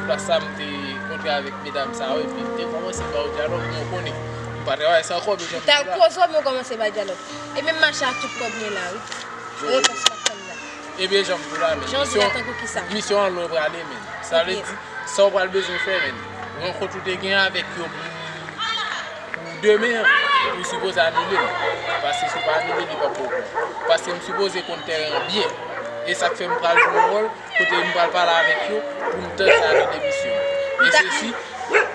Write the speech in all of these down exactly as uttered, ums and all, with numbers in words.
Plas sa, m te kontre avèk medam sa yo, epi m te kòmanse ba yo dyalòg, men w konnen, m pa travay san kòb, e jan m di w la. Ou t al koze w, men w kòmanse bay dyalòg. E menm mache a, tout kòb mwen la, wi. Repons m ap tann la. Ebyen, jan m di w la, men. Jan w di la, tankou kisa? Misyon an lwen prale, men. Sa vle di, sa w pral bezwen fè, men. Rankont ou te gen avèk yo pou demen an, ou sipoze anile l. Paske si w pa anile l, li p ap bon pou ou. Paske m sipoze konn tèren an byen. E sa k fè m pral jwe yon wòl kote m pral pale avèk yo pou m tande anile misyon an. E se si,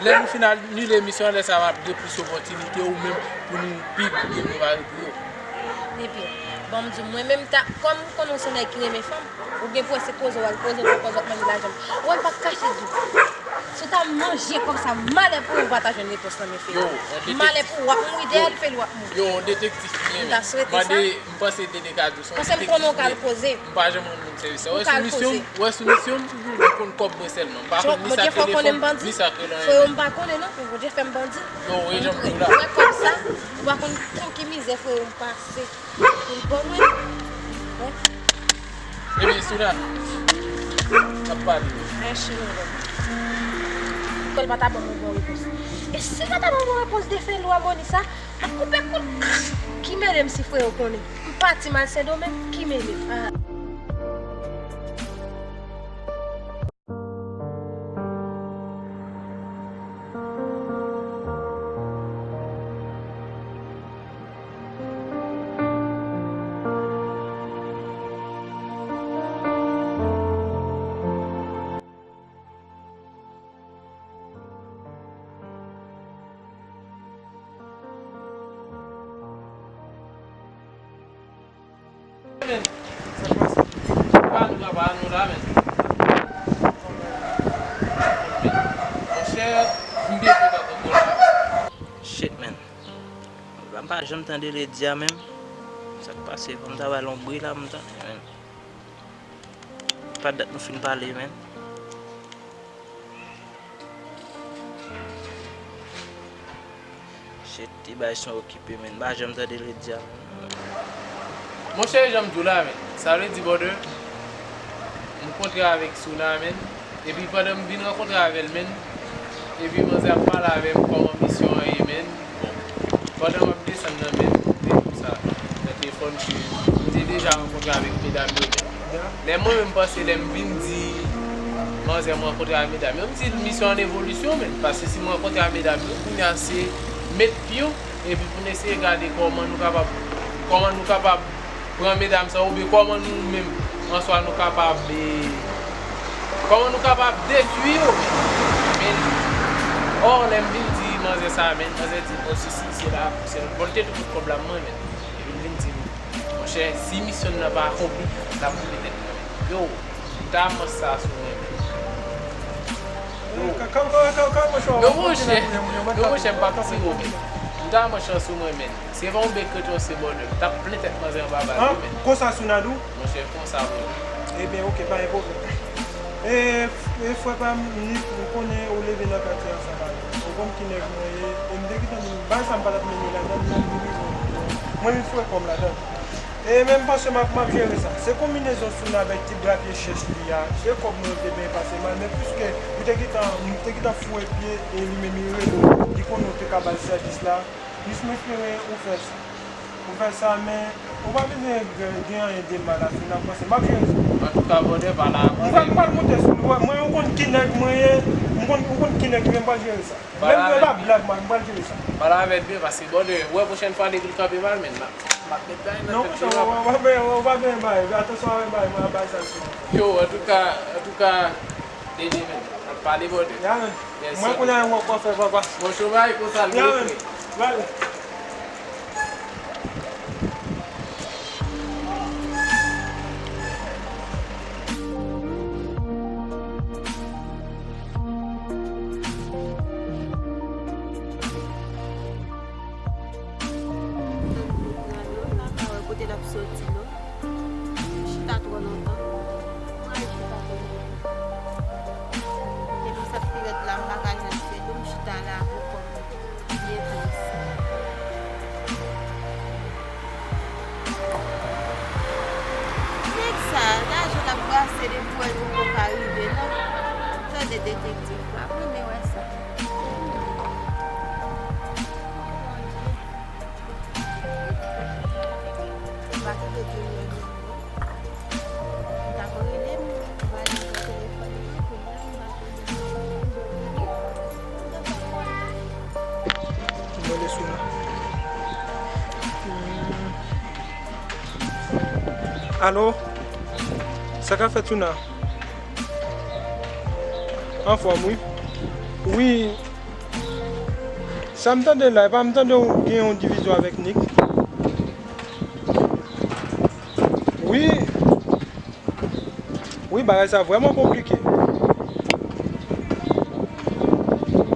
lè nou fin anile misyon an, lè sa a, m ap gen plis opòtinite ou menm pou nou pi byen prepare pou yo. Epi, bon, m di w, mwen menm, ta, kòm m konnen w se nèg ki renmen fanm, ou gen pou wè se koze w al koze, ou koze w ap mande lajan. Ou wè m p ap kache di w. Si w ta manje kòb sa, malè pou ou, ou pa ta jwenn repons nan men Feo. Malè pou ou, w ap mouri dèyè l, Feo, w ap mouri. Yo, yon detektif ki renmen. M ta swete sa. Mande, m panse Dede ka di w se yon detektif ki renmen. Paske m konnen w ka al koze. M pa janm rann moun sèvis. Ou ka al koze. Wè sou misyon m, wè sou misyon m, m konn kòb mwen sèlman. M pa konn ni sa k rele fanm, ni sa k rele anyen. Freo, m pa konnen non, Bondye fè m bandi. Yo, e jan m di w la. Wè kòb sa, ou pa konn pou ki mizè freo m pase. Pou l ban mwen. Bon. Ebyen, Souna, n ap pale. Mèsi, mon gars. Kòl pa ta ban mwen bon repons. E si l pa ta ban mwen bon repons de fen lwa moni sa, m ap koupe kout. Ki mele m si freo konnen. M pati m al Sendomeng, ki mele m. Ah. Men, sa k pase? Pa nou, papa, nou la, men. Monchè, m byen kontan kontan la. Shit, man. M pa janm tande Lady a menm. Sa k pase? Fò m ta ba l yon bri la, m tande, man. Pa dat nou fin pale, man. Shit, ti bagay son okipe, man. M pa janm tande Lady a, man. Monchè, jan m di w la, man. Sa vle di, brother, m kontre avèk Souna, man. Epi pandan m vin rankontre avè l, man, epi manzè ap pale avè m kòman misyon an ye, man. Bon, pandan m ap desann nan, man, m te di w sa nan telefòn ke m te deja rankontre avèk medam yo, man. Lè mwen menm m panse lè m vin di manzè m rankontre avèk medam yo, m di l misyon an evolisyon, man. Paske si m rankontre avèk medam yo, kounye a se met pye w, epi pou n eseye gade kòman nou kapab, kòman nou kapab pran medam sa, oubyen kòman nou menm, answa, nou kapab, e, kòman nou kapab detwi yo, men, men, ò, lè m vin di manzè sa, men, manzè di m, o, sesi, sela, se l, bon, l te tou tout kòb la, mwen, men, epi l vin di m, monchè, si misyon nan pa akonpli, l ap koupe tèt mwen, men. Yo, m ta manch sa sou mwen, men. Yo, monchè, yo, monchè, m p ap menti w, men. M ta manch sou mwen, men. Se pa yon bèk rete yon se bòdè. M t ap plen tèt manzè anba bal wi, men. Konsa Souna di w? Monchè, konsa wi. Ebyen, oke, pa gen pwoblèm. E, e frè pa m, ni, m konnen ou leve nan katye ansanm avè m. Ou konn ki nèg mwen ye, e m te gentan di w, bagay sa m pa t ap mennen ladan l, men m vin rive. Mwen vin foure kò m ladan l. E men m panse m ap, m ap jere sa. Se konbinezon Souna avèk ti bra pye chèch li a, se kòb mwen yo te benyen pase mal, men piske m te gentan, m te gentan foure pye e li menm li rele w, li konnen w te ka ba l sèvis la. Plis m espere ou fè sa. Ou fè sa, men ou pa bezwen gen, gen anyen de mal a Souna, m panse m ap jere sa. Antouka, brother, pale a manzè. M pral, m pral monte sou li. Mwen, ou konn ki nèg mwen ye, m konn, ou konn ki nèg mwen ye, m pral jere sa. Menm si e pa blag, man, m pral jere sa. Pale avè l byen, paske, brother, ou wè pwochèn fwa depi l kanpe mal, men m ap, m ap met bagay nan tèt li. Non, monchè, w pa, w pa, w pa gen bagay, atansyon avè bagay, mwen ap bay sa sou. Yo, antouka, antouka, Dede, men, n ap pale, brother. Ya, men. Mwen konnen w ap fè, papa. Bon, chomay, konsa l ye, frè. Ya, men. Bye. Kote l ap soti, non? Chita twò lontan. Mwen chita twò lontan. Depi sa pi rèd la, m pa ka jwenn fè tou, m chita la pou kò m. Byen tris. Nèg sa, lajan l ap brase depi w wè l poko ka rive, non. Fè Se detektiv la, m renmen wè sa. M pa kite di l wè nou. M t ap rele m, m pa gen telefòn nan, kounye a m pa tande. M rele Souna. Hmm. Alo? Sa k ap fèt, Souna? Anfòm, wi. Wi. Sa m tande la, epa m tande w gen yon divizyon avèk Nick? Wi. Wi, bagay sa vrèman konplike.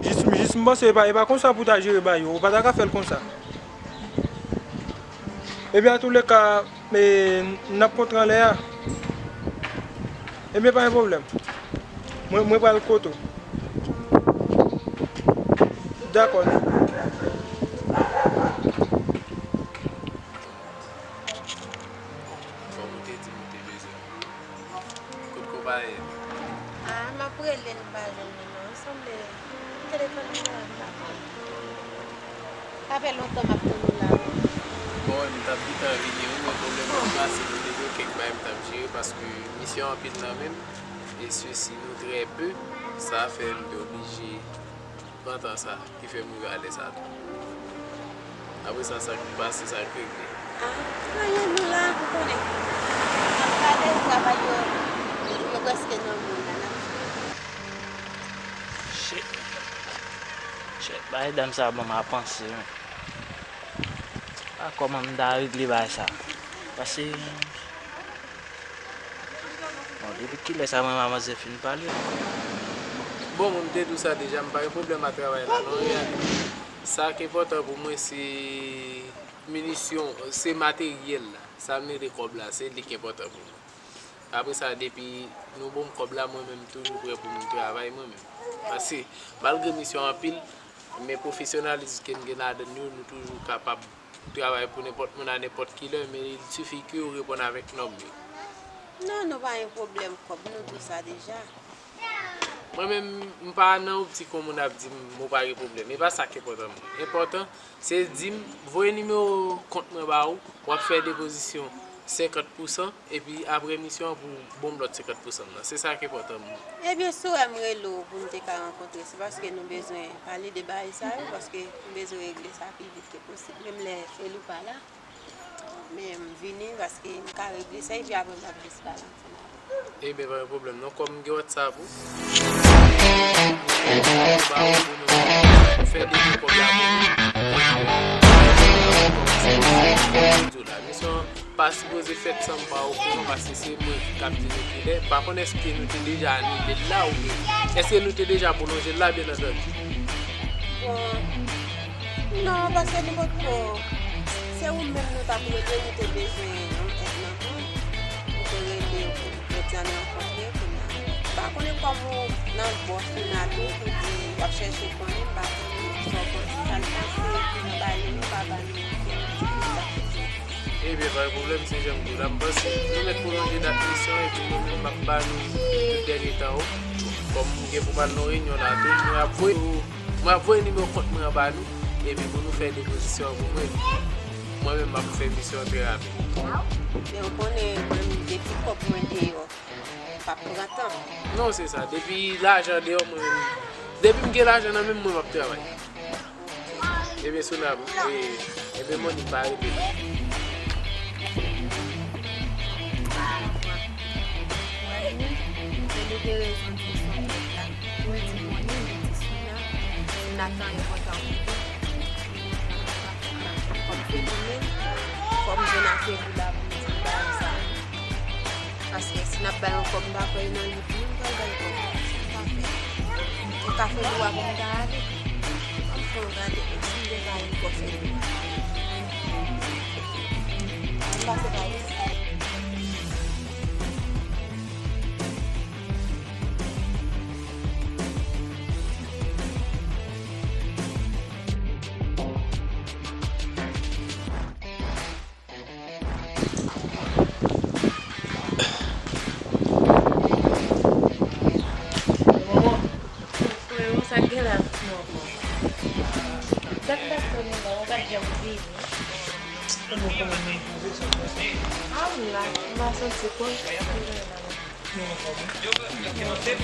Jis, jis m panse e pa, e pa konsa pou w ta jere bagay yo. Ou pa ta ka fè l konsa. Ebyen, antouleka, e, n ap kontre anlè a. Ebyen, pa gen pwoblèm. Mwen, mwen pral kote w. Dakò. Kòm ou te di m ou te bezwen m. Kot konpayi a? Ah, m ap rele l, m pa jwenn li non. Sanble telefòn li la, m pa konn. Sa fè lontan m ap tann ou la, wi. Bon, m t ap gentan vini, wi, men pwoblèm mwen pase, nou te gen kèk bagay m t ap jere, paske misyon anpil nan men m, e sesi nou trè pe, sa fè m te oblije pran tan sa. Ki fè m rive a lè sa tou. Apre sa, sa k pase, sa k regle. Ah, anyen, nou la, ou konnen. N ap gade travay yo, yo prèske nan men w la, n ap fè. Shit. Shit, bay dam sa ban m a panse, men. A, kòman m ta regle bagay sa? Pase Bon, depi kilè sa mwen manman Zè fin pale? Bon, mwen, m te di w sa deja, m pa gen pwoblèm ak travay la, non, an reyalite. Sa k enpòtan pou mwen, se minisyon, se materyèl la. Sa m rele kòb la, se li k enpòtan pou mwen. Apre sa, depi nou ban m kòb la, mwen menm, m toujou prè pou m travay, mwen menm. Paske, malgre misyon anpil, men pwofesyonalis ke m gen ladan l yo, nou toujou kapab travay pou nenpòt moun a nenpòt ki lè, men il sifi ke w reponn avèk nòm yo. Non, nou pa gen pwoblèm kòb, nou di w sa deja. Mwen menm, m pa nan optik yon moun ap di m ou pa gen pwoblèm. E pa sa k enpòtan mwen. Enpòtan, se di m, voye nimewo kont mwen ba ou, w ap fè depozisyon senkant pousan, epi apre misyon an pou bon m lòt senkant pousan nan. Se sa k enpòtan pou mwen. Ebyen, si w wè m rele w pou n te ka rankontre, se paske nou bezwen pale de bagay sa yo, paske m bezwen regle sa pi vit ke posib. Menm lè Felou pa la, men m vini paske m ka regle sa, epi apre m ap jis pale ansanm avè w. Ebyen, pa gen pwoblèm non, kòm m gen WhatsApp ou. Ba ou pou nou fè depo kòb la pou nou. Misyon pa sipoze fèt san m pa okouran, paske se mwen k ap di nou kilè. M pa konn èske nou te deja anile l la oubyen èske nou te deja pwolonje l la, byen antandi. Bon, non, paske nou potko, se ou menm nou t ap rele, nou te bezwen yon èd nan men w. Nou te rele w pou jodi a nou rankontre, kounye a. M pa konnen kòm ou nan bò Souna tou, pou di w ap chèche konnen, m pa konnen sa w panse, sa l panse, pou nou ba li, nou pa ba li, se yon ti plis. Ebyen, pa gen pwoblèm, se jan m di w la, m panse nou mèt pwolonje dat misyon, epi mwen menm, m ap ba nou tout dènye tan yo. Kòm m gen pou m al nan reyinyon la tou, mwen ap voye, mwen ap voye nimewo kont mwen an ba nou, epi pou nou fè depozisyon an pou mwen. Mwen menm, m ap fè misyon an trè rapid. Men ou konnen, mwen menm, depi kòb mwen deyò, m p ap pran tan. Non, se sa. Depi lajan deyò, mwen menm, depi m gen lajan nan men m, mwen, m ap travay. Ebyen, Souna, e, ebyen, Monique pa rete. Mwen, se nou te rezon di Souna la. Mwen di Monique, mwen di Souna, Souna tan enpòtan pou mwen. Kòm fenomèn, kòm Jonase Boula pou m di bagay sa yo. Paske si n ap bay yon kòb, m pa kwè e nan liv nou pral bay kòb. Sa m pa fè. Yon kafe lwa pou m ta ale. Ann fè yon gade, menm si m deja yon kòb fè lwa. Ann pase pa isit. M pa santi kò.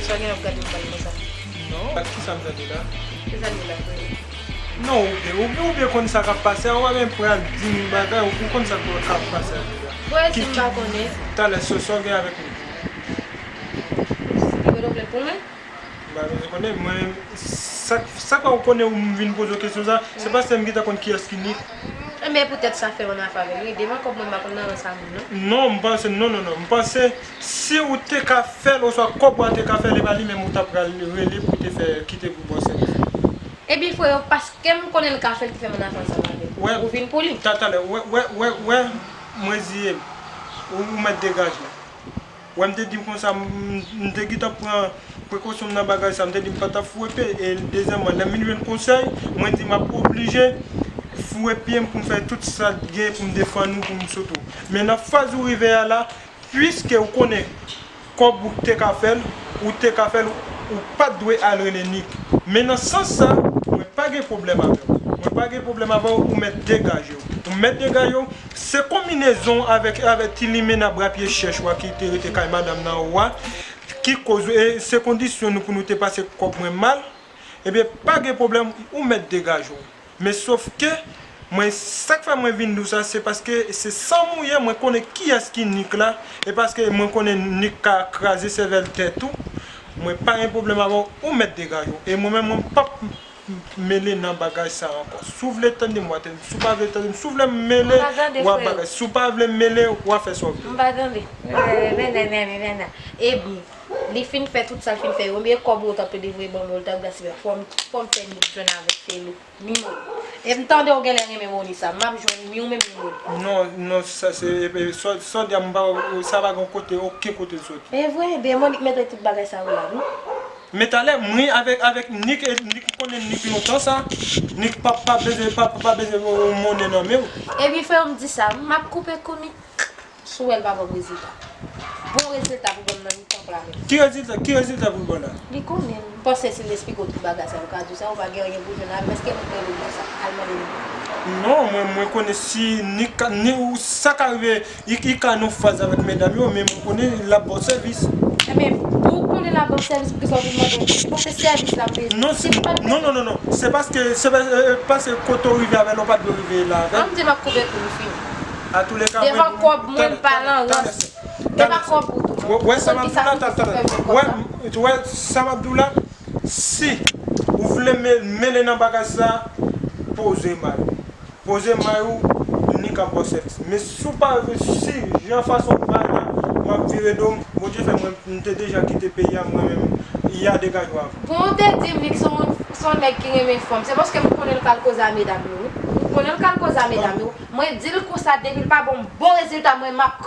Sa gen ap gade m pale konsa. Non, ak ki sa m tande la? Ki sa l ye la, frè? Non, ou byen, ou byen, ou byen konn sa k ap pase a, ou pa gen pral di m bagay, ou konn sa k ap pase a deja. Bon, e si m pa konnen? Talè, so, sa w gen avèk nou? Ou gen yon plent pou mwen? M pa bezwen konnen, mwen, sa, sa k fè ou konnen ou vin poze w kesyon sa, se paske m gentan konn kiyès ki Nick. Enben, poutèt sa fè m ann afè avè l, wi. Devan kòb mwen, m pa konn nan rans a moun, non. Non, m panse, non, non, non. M panse, si ou te ka fè l, oswa kòb ou a te ka fè l, e pa li menm ou ta pral rele pou te fè, kite pou bò sèvis. Ebyen, frè, paske m konnen l ka fè l, ki fè m ann afè ansanm avè l. Ou vin pou li. Talè, wè, wè, wè, wè, mwen di, ou, ou mèt degaje. Wè, m te di w konsa, m, m, m te gentan pran prekosyon m nan bagay sa, m te di m pa t ap foure pye, e dezyèmman, lè m vin jwenn konsèy, mwen di m ap oblije foure pye m pou m fè tout sa k gen pou m defann ou, pou m sot ou. Men nan faz ou rive a la, piske ou konnen kòb ou te ka fè l, ou te ka fè l, ou pa t dwe al rele Nick. Men nan sans sa, mwen pa gen pwoblèm avè w. Mwen pa gen pwoblèm avè w, ou mèt degaje w. Ou mèt degaje w, se konbinezon avèk, avèk ti limena bra pye chèch ou a ki te rete kay madanm nan ou a, ki koz, e se kondisyon nou pou nou te pase kòb mwen mal, ebyen, pa gen pwoblèm, ou mèt degaje w. Men sòf ke, mwen, sa k fè mwen vin di w sa, se paske se san mouye, mwen konnen kiyès ki Nick la, e paske mwen konnen Nick ka kraze sèvèl tèt ou, mwen pa gen pwoblèm avè w, ou mèt degaje w. E mwen menm, mwen p ap mele nan bagay sa ankò. Si w vle tande m, w a tande m. Si w pa vle tande m, si w vle m mele, w a bagay. Si w pa vle m mele, w a fè sa w vle. M pa tande. Ebyen, li fin fè tout sa l fin fè yo. Ebyen, kòb ou yo t ap plede voye ban mwen, ou t ap gaspiye. Fò m, fò m fè Nick jwenn avèk Felou. Ni Moni. E m tande w genlè renmen Moni sa. M ap jwenn ni ou menm ni Moni. Non, non, sa se, e, e, sa, sa w di a, m pa, sa pa gen kote, okenn kote l soti. E vre, ebyen Moni k mete tout bagay sa yo la, wi. Men talè, mwen avèk, avèk Nick, e Nick, m konnen Nick lontan sa. Nick pa, pa bezwen, pa, pa bezwen yon monnen nan men w. Ebyen, frè, m di sa, m ap koupe kou Nick. Si w wè l pa ban m rezilta. Bon rezilta pou ban m nan mitan pla menm. Ki rezilta, ki rezilta pou l ban la? Li konnen, m panse si l esplike w tout bagay sa, ou ka di w sa, ou pa gen anyen pou jwenn avè l, èske Nick rele w konsa? Al mande Nick. Non, mwen, mwen konnen si Nick ka, ni, ou, sa ka rive, li, li ka nan faz avèk medam yo, men mwen konnen l ap ba w sèvis. Ebyen, pou w konnen l ap ba w sèvis, poukisa w vin mande l? Se paske sèvis l ap bezwen. Non, non, non, non, non. Se paske, se pa, e, e, paske kote w rive avè l, ou pa t dwe rive la avè l. An m di m ap koupe kou l fini. Devan kòb mwen, m pa nan rans. E pa kòb ou tou, non. Wè sa m ap di w la, talè, talè. Wè, wè sa m ap di w la, si ou vle me-, mele nan bagay sa, poze may ou. Poze may ou, Nick ap ba w sèvis. Men si w pa, si jan fason m bay la, m ap vire do m, Bondye fè mwen, m te deja kite peyi a, mwen menm, ya degaje w avè m. Bon, ou te di m Nick se yon, se yon nèg ki renmen fanm. Se paske m konnen l ka al koze a medam yo, wi. M konnen l ka al koze a medam yo. Mwen di l konsa, depi l pa ban m bon rezilta, mwen m ap,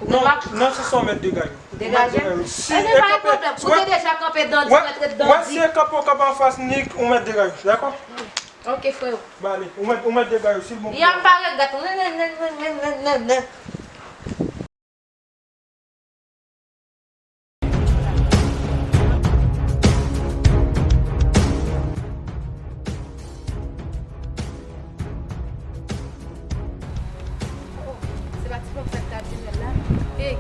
mwen m ap. Non, non, se sa w mèt degaje w. Degaje? Ebyen, pa gen pwoblèm. Ou te deja kanpe dandi, mwen t ret dandi. Wè, si e kanpe w kanpe anfas Nick, ou mèt degaje w, dakò? Ok, freo. Ba ale, ou mèt, ou mèt degaje w, silvouplè. Y ap pa regrèt. Oh, se pa ti fanm sa ki t ap di l la? Hey!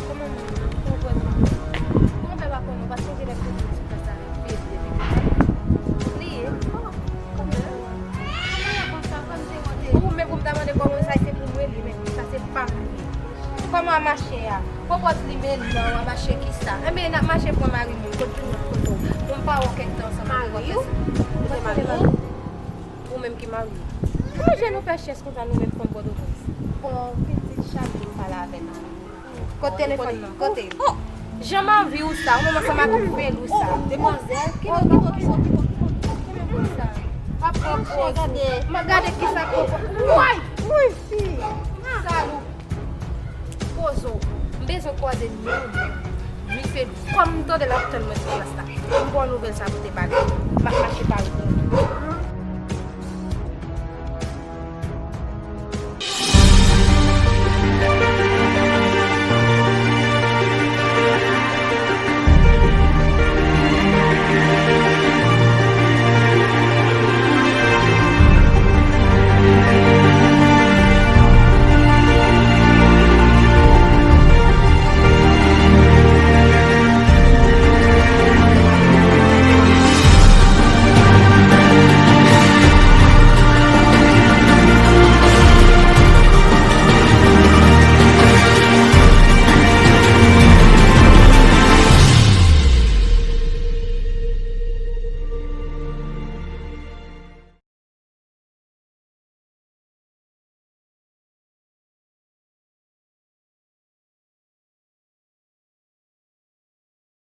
Kòman moun nan? Kòman pwòz moun nan? Kòman fè pa konnen w pa sonje lè kote sou fè sa vye vye vye? Bliye. Oh, kanmenm. Ou men pou m ta mande kòman sa se pou mwen li, men sa se pa m li. Kòman w ap mache a? Pwopòz li men li nan w ap mache kisa? Enben n ap mache pran mari moun, kot pou mwen kote w? Pou m pa wè w kèk tan ansanm avèk w ap fè sa. Kote mari w? Ou menm ki marye. Kòman je nou fè chès konsa nou menm fanm Pòtoprens? Bon, pitit Chadli m pale avè l. Kot telefòn nan? Kote l? Jan m anvi w sa, ou menm ansanm ak Felou sa. Demwazèl, ki bò, ki bò, ki bò, ki bò, ki bò, ki bò, ki bò sa? W ap pran pòz ou. Gade. M ap gade kisa k pran pòz. Woy! Woy, fi! Salou! Poze w. M bezwen kwaze men w. Wi, Felou. Kòm m tande l ap tann mwen sou plas la. M ba w nouvèl sa pou te pale. M ap mache pale.